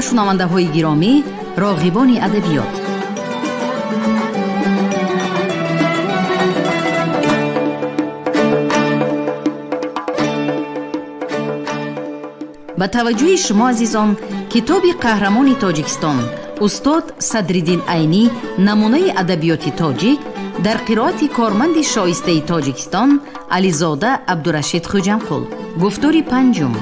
Ба шунавандаҳои гиромӣ, роғибони адабиёт. Ба таваҷҷӯҳи шумо азизон, китоби қаҳрамони Тоҷикистон устод Садриддин Айнӣ намунаи адабиёти тоҷик дар қироати корманди шоистаи Тоҷикистон Ализода Абдурашид Хуҷамқул. Гуфтори панҷум.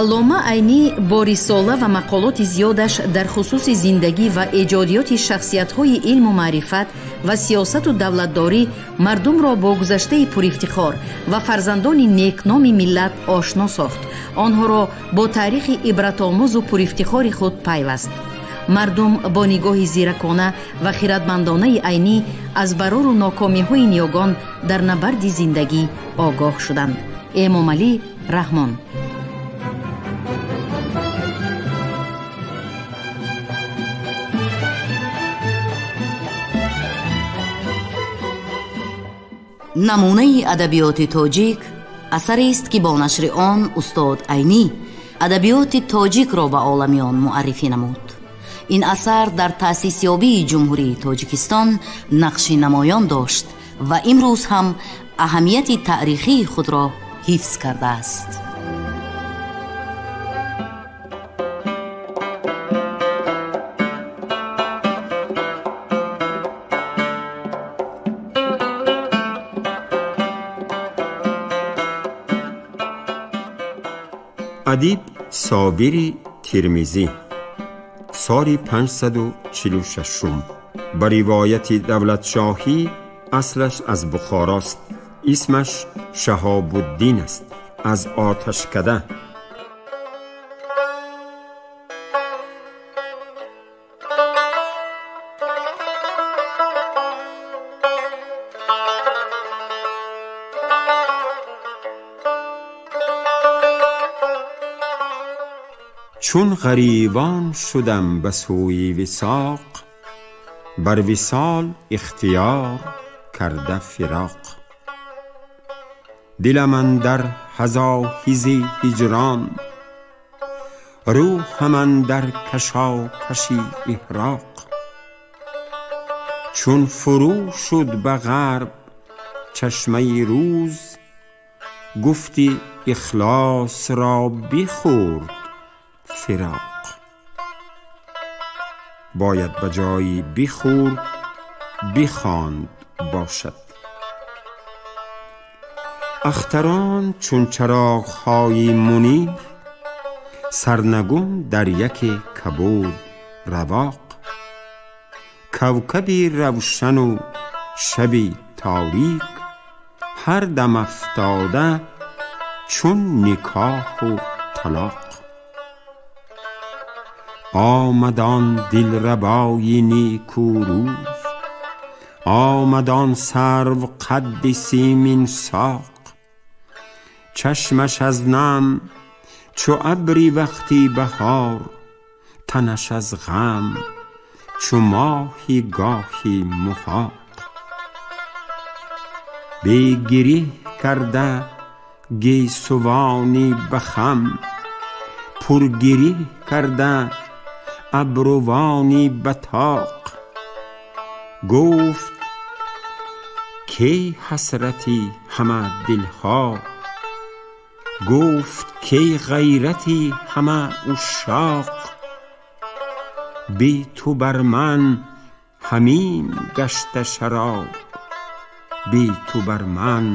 Аллома Айнӣ бо рисола ва мақолоти зиёдаш дар хусуси зиндагӣ ва эҷодиёти шахсиятҳои илму маърифат ва сиёсату давлатдорӣ мардумро бо гузаштаи пурифтихор ва фарзандони некноми миллат ошно сохт, онҳоро бо таърихи ибратомӯзу пурифтихори худ пайваст. Мардум бо нигоҳи зиракона ва хиратмандонаи Айнӣ аз барору нокомиҳои ниёгон дар набарди зиндагӣ огоҳ шуданд. Эмомалӣ Раҳмон. Намунаи адабиёти тоҷик асарест, ки бо нашри он устод Айнӣ адабиёти тоҷикро ба оламиён муаррифӣ намуд. Ин асар дар таъсисёбии Ҷумҳурии Тоҷикистон нақши намоён дошт ва имрӯз ҳам аҳамияти таърихии худро ҳифз кардааст. Адиб Собири Термизӣ соли 546 ба ривояти давлатшоҳӣ аслаш аз Бухорост, исмаш Шаҳобуддин аст, аз оташкада. Чун ғаривон шудам ба сӯи висоқ, бар висол ихтиёр карда фироқ. Дилам андар ҳазоҳизи ҳиҷрон, рӯҳам андар кашокаши иҳроқ. Чун фурӯ шуд ба ғарб чашмаи рӯз, гуфти ихлосро бихӯрд фироқ. Бояд ба ҷои бихӯрд бихонд бошад. Ахтарон чун чароғҳои мунир, сарнагун дар яке кабуд равоқ. Кавкаби равшану шаби торик, ҳар дам афтода чун никоҳу талоқ. Омад он дилрабои некӯрӯй, омад он сарв қадди симин соқ. Чашмаш аз нам чу абри вақти баҳор, танаш аз ғам чу моҳи гоҳи муҳоқ. Бегиреҳ карда гесувони ба хам, пургиреҳ карда абрувони ба тоқ. Гуфт ки ҳасрати ҳама дилҳо, гуфт ки ғайрати ҳама ушшоқ. Би ту бар ман ҳамин гашта шароб, би ту бар ман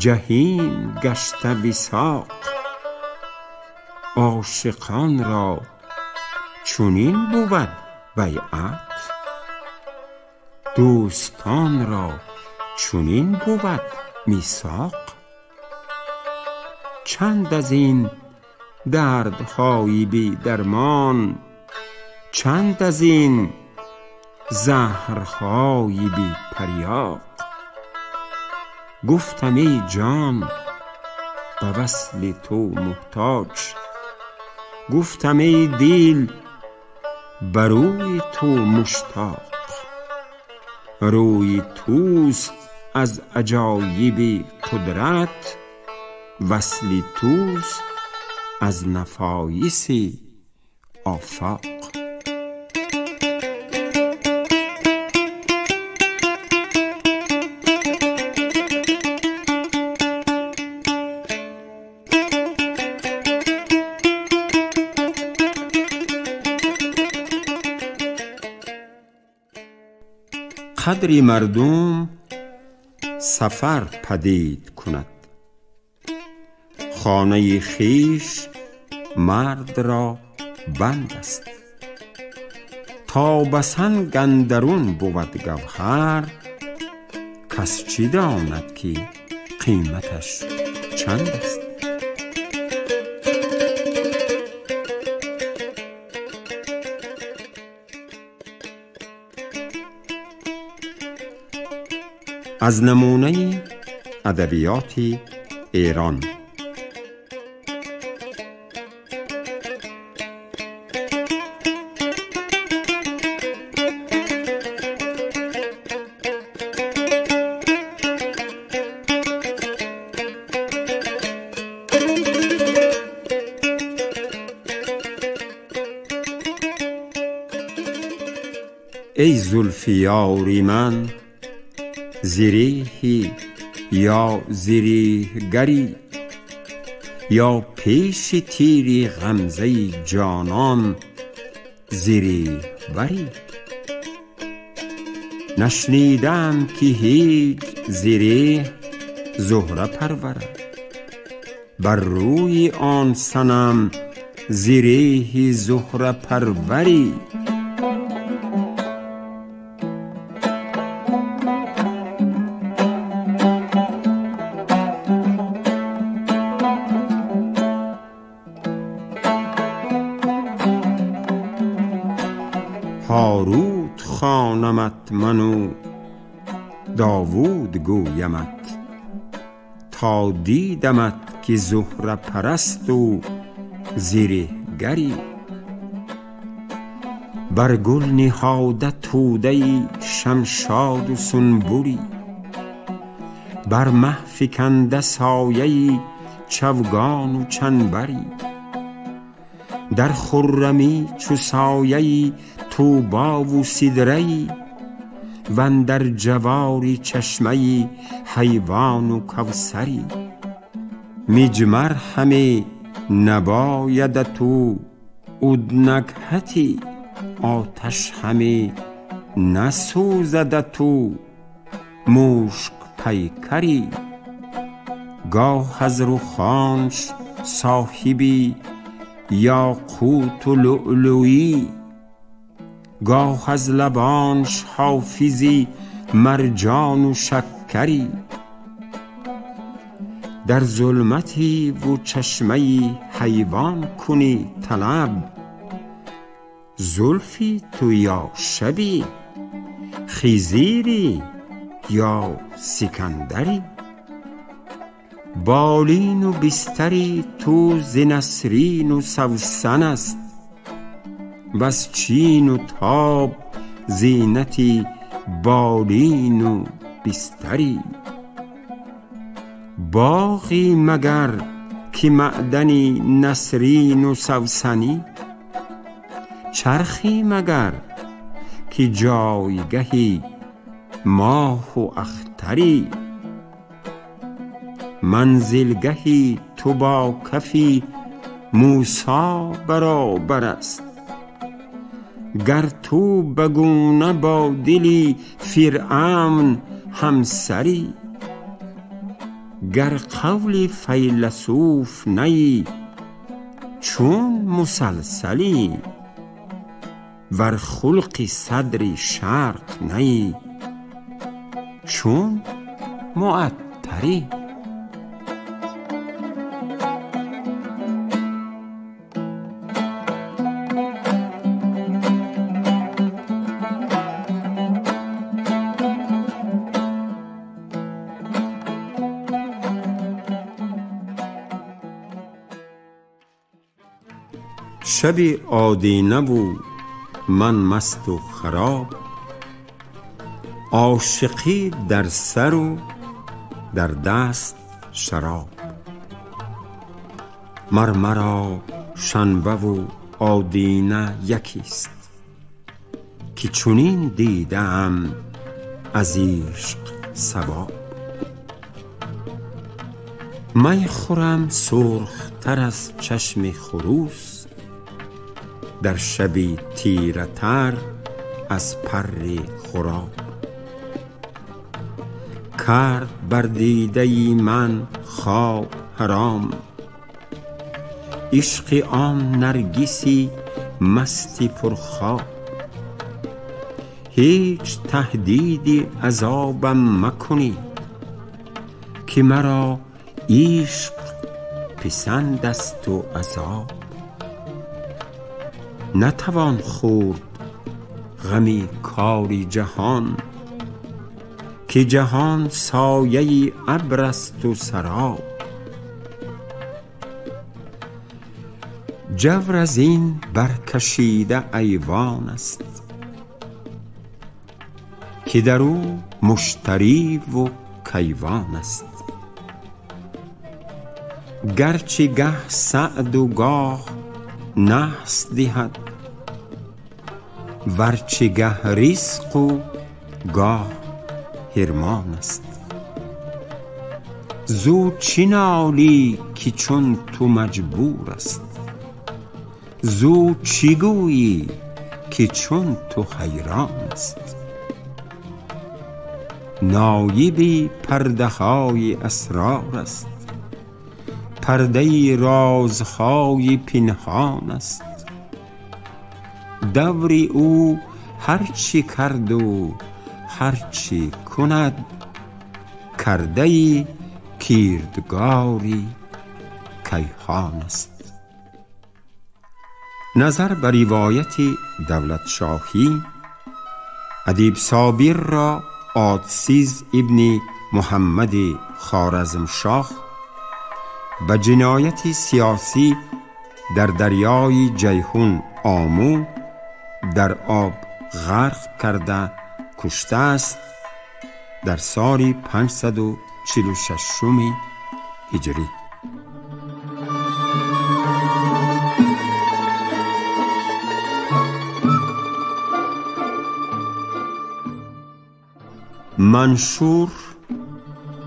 ҷаҳим гашта висоқ. Ошиқонро чунин бувад байъат, дӯстонро чунин бувад мисоқ. Чанд аз ин дардҳои бедармон, чанд аз ин заҳрҳои бепарёқ. Гуфтам эй ҷон ба васли ту муҳтоҷ, گفتم ای دل بروی تو مشتاق، روی توست از عجایب قدرت، وصل توست از نفایس آفاق. قدری مردم سفر پدید کند، خانه خویش مرد را بند است. تا به سنگ اندرون بود گوهر، کس چی داند که قیمتش چند است. از نمونه ادبیات ایران. ای زلف یاری من، زریحی یا زریحگری، یا پیش تیر غمزه جانان زریح بری. نشنیدم که هیچ زریح زهره پرورد، بر روی آن صنم زریح زهره پروری. هاروت خوانمت من و داوود گویمت، تا دیدمت که زهره پرست و زره گری. بر گل نهاده توده شمشاد و سنبلی، بر مه فکنده سایه چوگان و چنبری. در خرمی چو سایه طوبی و سدره، و اندر جوار چشمه حیوان و کوثری. مجمر همی نبایدت و عود نکهتی، آتش همی نسوزدت و مشک پیکری. گاه از رخانش صاحبی یاقوت و لؤلؤیی، گاه از لبانش حافظی مرجان و شکری. در ظلمتی و چشمه حیوان کنی طلب، زلفی تو یا شبی خضیری یا سکندری. بالین و بستری تو ز نسرین و سوسن است، وز چین و تاب زینتی بالین و بستری. باغی مگر که معدنی نسرین و سوسنی، چرخی مگر که جایگهی ماه و اختری. منزلگهی تو با کفی موسی برابر است، گر تو بگونه با دلی فرعون همسری. گر قول فیلسوف نیی چون مسلسلی، ور خلق صدر شرق نیی چون معطری. Шаби одина و من مست و خراب، عاشقی در سر و در دست شراب. مر مرا شنبه و آدینه یکیست، که چنین دیدم از عشق ثواب. می خورم سرخ تر از چشم خروس، در شبی تیره تر از پر غراب. کرد بر دیده من خواب حرام، عشق آن نرگسی مستی پرخواب. هیچ تهدیدی عذابم مکنید، که مرا عشق پسند است و عذاب. نتوان خورد غمی کاری جهان، که جهان سایه ابر است و سراب. جور از این برکشیده ایوان است، که در او مشتری و کیوان است. گرچه گه سعد و گاه نحس دهد، ورچه گه رزق و گاه حرمان است. زو چه نالی که چون تو مجبور است، زو چه گویی که چون تو حیران است. نایب پرده های اسرار است، پرده رازهای پنهان است. دور او هرچی کرد و هرچی کند، کرده کردگاری کیهان است. نظر به روایت دولت شاهی، ادیب صابر را آتسیز ابن محمد خوارزمشاه به جنایت سیاسی در دریای جیحون آمو در آب غرق کرده کشته است در سال 546 هجری. منشور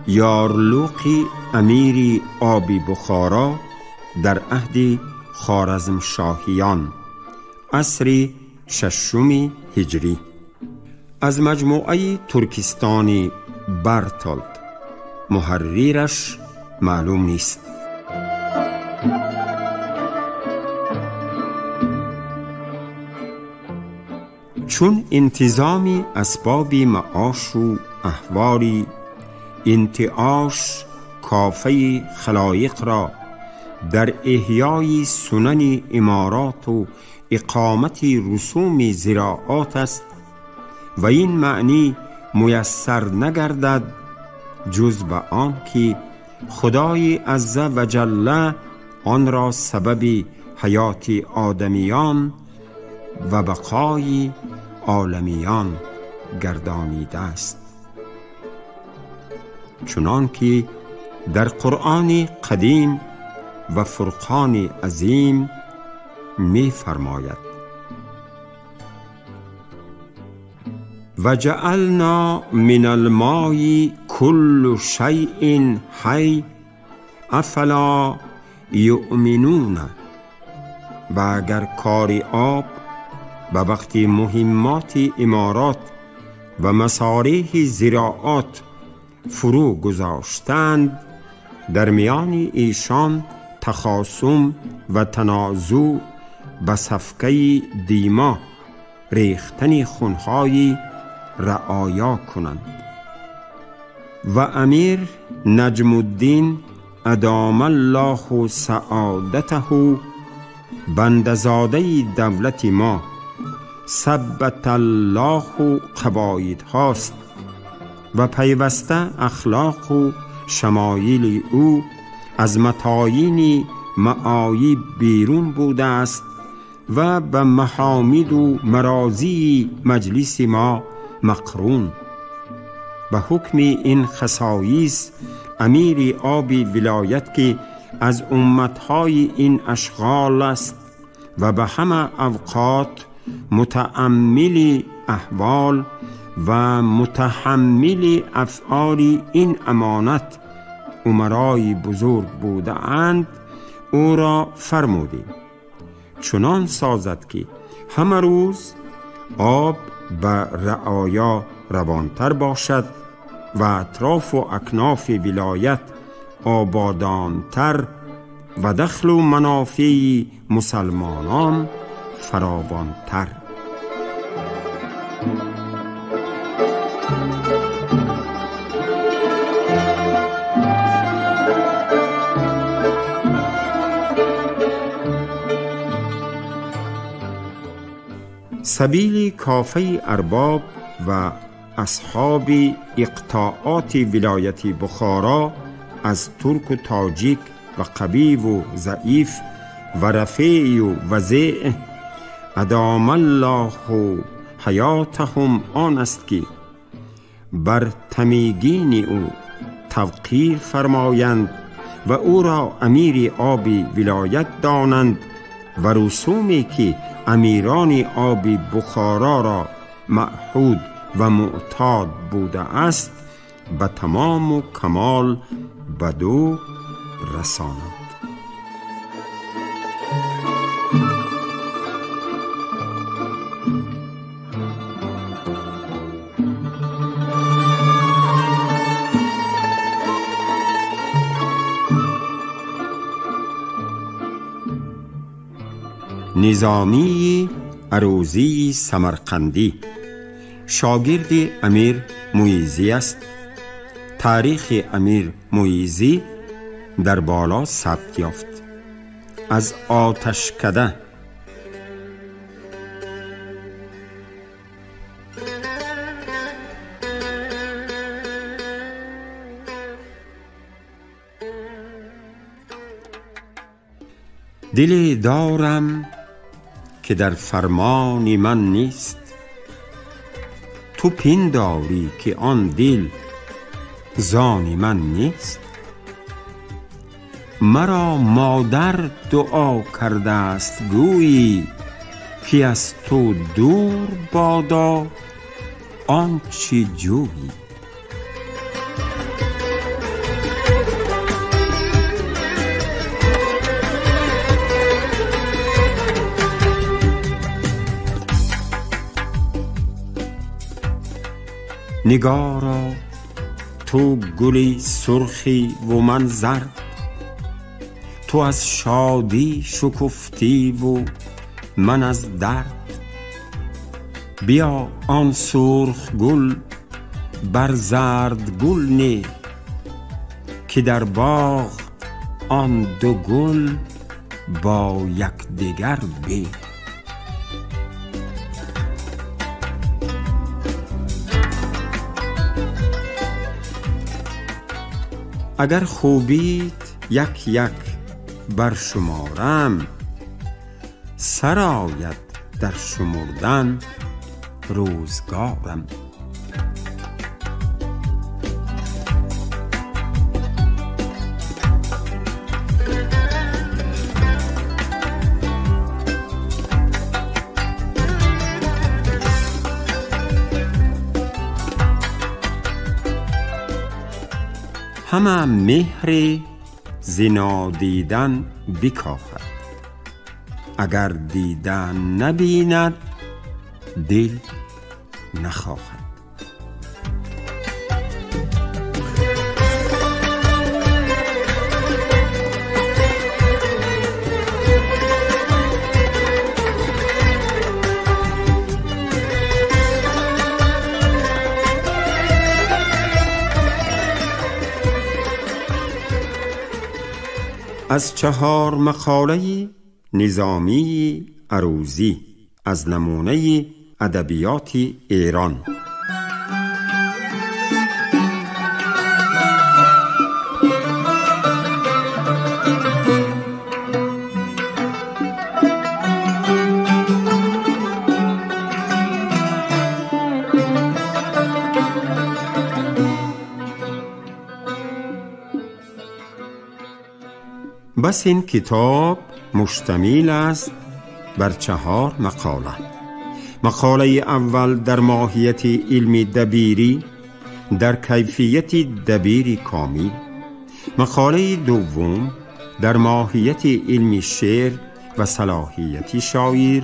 یارلوقی امیری آبی بخارا در عهد خوارزمشاهیان، عصر ششم هجری، از مجموعه ترکستان برتولد، محررش معلوم نیست. چون انتظام اسباب معاش و احوال انتعاش کافه خلایق را در احیای سنن امارات و اقامت رسوم زراعات است و این معنی میسر نگردد جز به آن که خدای عز و جل آن را سبب حیات آدمیان و بقای عالمیان گردانیده است، چنان که در قرآن قدیم و فرقان عظیم می فرماید: و جعلنا من الماء كل شیء حی افلا یؤمنون. و اگر کار آب به وقتی مهمات امارات و مصارح زراعات فرو گذاشتند، در میان ایشان تخاصم و تنازع به صفکه دیما ریختن خونهای رعایا کنند. و امیر نجم الدین ادام الله سعادته، بندزاده دولت ما، ثبت الله قواعد هاست و پیوسته اخلاق و شمایل او از متاین معایب بیرون بوده است و به محامد و مرازی مجلس ما مقرون. به حکم این خصایص امیر آب ولایت که از امتهای این اشغال است و به همه اوقات متأمل احوال و متحمل افعال این امانت امرای بزرگ بوده اند، او را فرمودیم چنان سازد که همه روز آب به رعایا روانتر باشد و اطراف و اکناف ولایت آبادانتر و دخل و منافع مسلمانان فراوانتر. سبیل کافه ارباب و اصحاب اقطاعات ولایت بخارا از ترک و تاجیک و قوی و ضعیف و رفیع و وضیع ادام الله حیاتهم آن است که بر تمیگین او توقیر فرمایند و او را امیر آب ولایت دانند و رسومی که امیران آب بخارا را معهود و معتاد بوده است به تمام و کمال بدو رساند. نظامی عروضی سمرقندی شاگرد امیر معیزی است. تاریخ امیر معیزی در بالا ثبت یافت. از آتشکده. دل دارم که در فرمان من نیست، تو پنداری که آن دل زان من نیست. مرا مادر دعا کرده است گویی که از تو دور بادا آنچه جویی. نگارا تو گلی سرخی و من زرد، تو از شادی شکفتی و من از درد. بیا آن سرخ گل بر زرد گل نه، که در باغ آن دو گل با یکدیگر به. اگر خوبیت یک یک برشمارم، سرآید در شمردن روزگارم. همه مهر ز نادیدن بکاهد، اگر دیدن نبیند دل نخواهد. از 4 مقاله نظامی عروضی از نمونه ادبیات ایران. Бас ин китоб муштамил аст бар 4 мақола. Мақолаи аввал дар моҳияти илми дабирӣ, дар кайфияти дабири комил. Мақолаи дуввум дар моҳияти илми шеър ва салоҳияти шоир.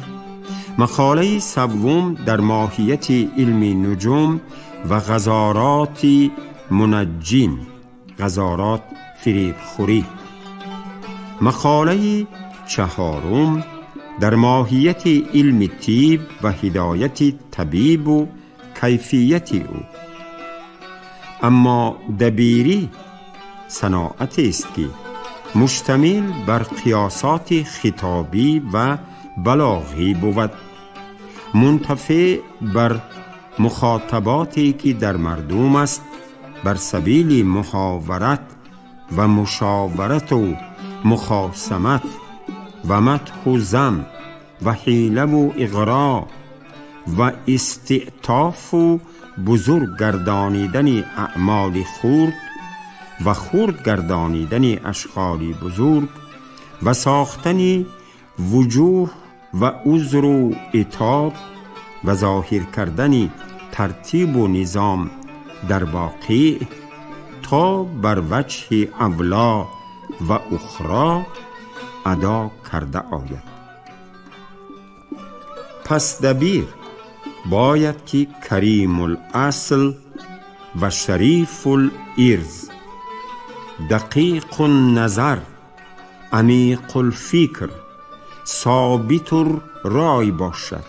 Мақолаи севум дар моҳияти илми нуҷум ва ғазароти мунаҷҷим, ғазарот фиребхӯрӣ. Мақолаи чаҳорум дар моҳияти илми тиб ва ҳидояти табибу кайфияти ӯ. Аммо дабирӣ саноатест ки муштамил бар қиёсоти хитобӣ ва балоғӣ бувад, мунтафеъ бар мухотаботе ки дар мардум аст, бар сабили муҳоварат ва мушоварату мухосамат ва мадҳу зам ва ҳилаву иғро ва истиътофу бузург гардонидани аъмоли хурд ва хурд гардонидани ашғоли бузург ва сохтани вуҷуҳ ва узру итоб ва зоҳир кардани тартибу низом дар воқеъ то бар ваҷҳи авло ва ухро адо карда ояд. Пас дабир бояд ки каримул-асл ва шарифул-ирз, дақиқун-назар, амиқул-фикр, собитур-рой бошад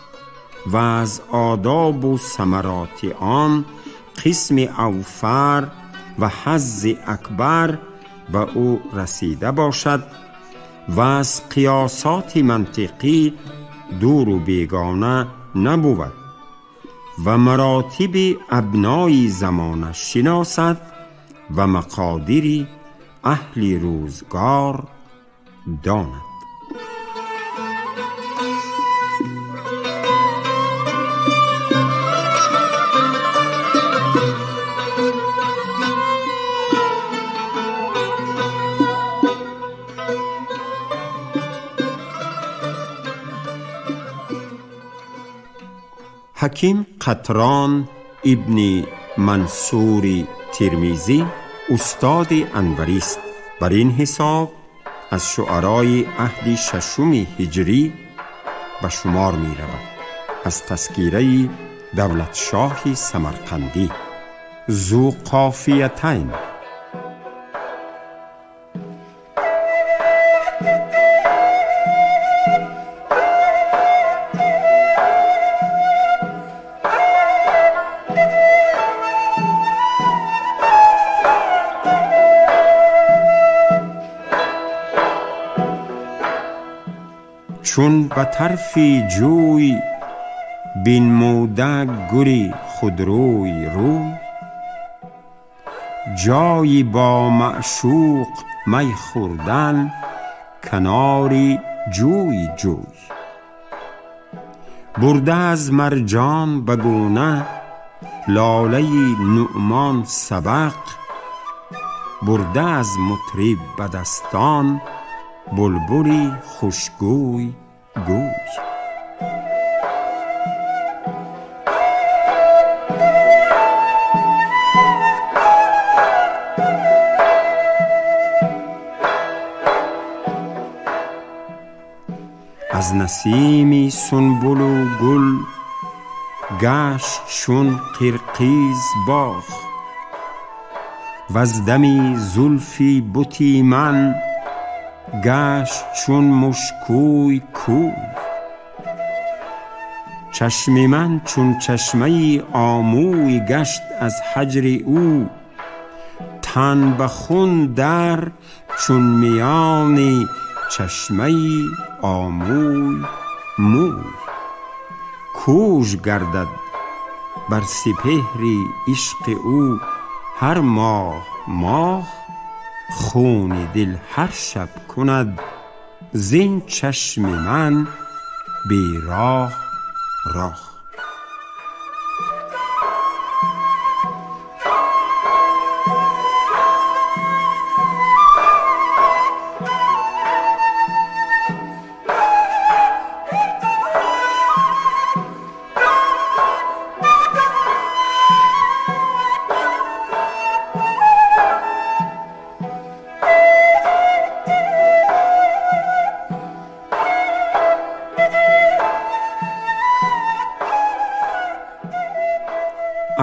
ва аз одобу самароти он қисми авфар ва ҳаззи акбар ба ӯ расида бошад ва аз қиёсоти мантиқӣ дуру бегона набувад ва маротиби абнои замона шиносад ва мақодири аҳли рӯзгор донад. Ҳаким Қатрон ибни Мансури Термизӣ устоди анварист. Бар ин ҳисоб аз шуарои аҳди шашуми ҳиҷрӣ ба шумор меравад. Аз тазкираи давлатшоҳи самарқандӣ. Зу қофиятайн. Чун ба тарфи ҷӯй бинмуда гури худрӯй рӯй, ҷойи бо маъшуқ май хӯрдан канори ҷӯй ҷӯй. Бурда аз марҷон ба гуна лолаи нуъмон сабақ, бурда аз мутриб ба дастон булбули хушгӯй гӯй. Аз насими сунбулу гул гашт чун қирқиз боғ, ваз дами зулфи бути ман гашт чун мушкӯй кӯй. Чашми ман чун чашмаи омӯй гашт аз ҳаҷри ӯ, тан ба хун дар чун миёни чашмаи омӯй мӯй. Куж гардад бар сипеҳри ишқи ӯ ҳар моҳ моҳ, хуни дил ҳар шаб кунад зин чашми ман бероҳ роҳ.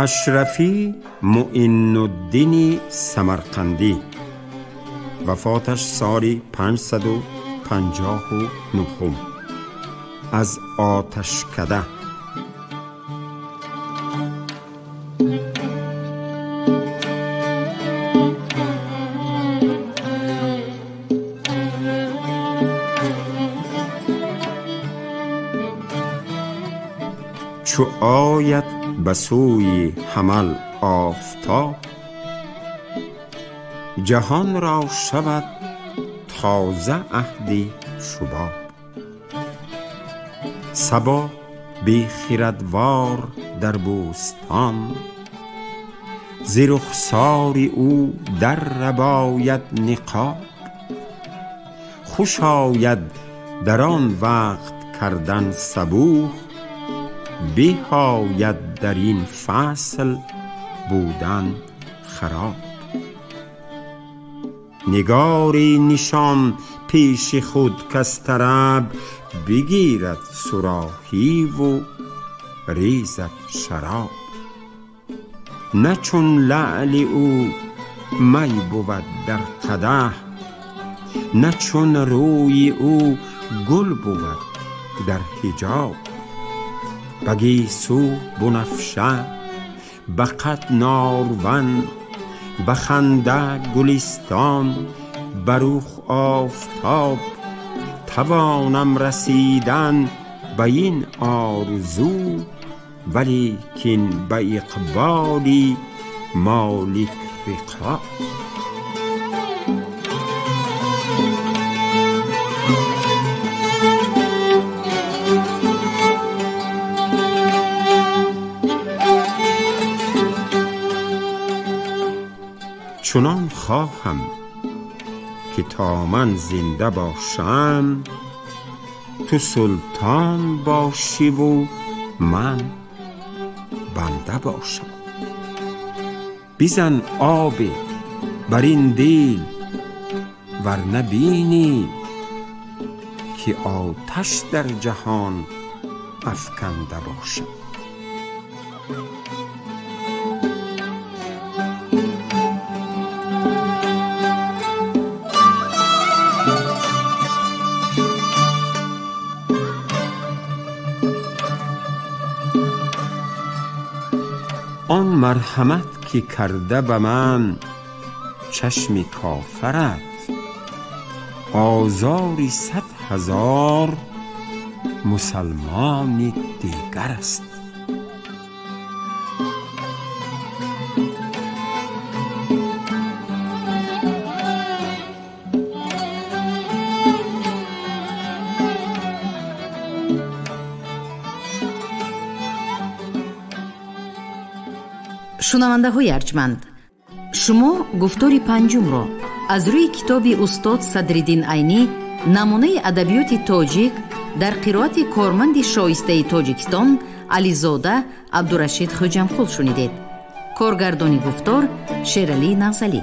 Ашрафӣ Муиннуддини Самарқандӣ вафоташ соли 559 аз оташкада. چو آید به سوی حمل آفتاب، جهان را شود تازه عهد شباب. صبا بی خردوار در بوستان، ز رخسار او در رباید نقاب. خوش آید در آن وقت کردن صبوح، به آید در این فصل بودن خراب. نگاری نشان پیش خود کز طرب، بگیرد صراحی و ریزد شراب. نه چون لعل او می بود در قدح، نه چون روی او گل بود در حجاب. به گیسو بنفشه، به قد نارون، به خنده گلستان، به رخ آفتاب. توانم رسیدن به این آرزو، ولیکن به اقبالی مالک رقاب. چنان خواهم که تا من زنده باشم، تو سلطان باشی و من بنده باشم. بزن آب بر این دل ورنه بینی، که آتش در جهان افکنده باشم. آن مرحمت که کرده به من چشم کافرت، آزاری 100,000 مسلمان دیگر است. Шунавандаҳои арҷманд, шумо гуфтори панҷумро аз рӯи китоби устод Садриддин Айнӣ намунаи адабиёти тоҷик дар қироати корманди шоистаи Тоҷикистон Ализода Абдурашид Хоҷамқул шунидед. Коргардони гуфтор Шералӣ Нағзалӣ.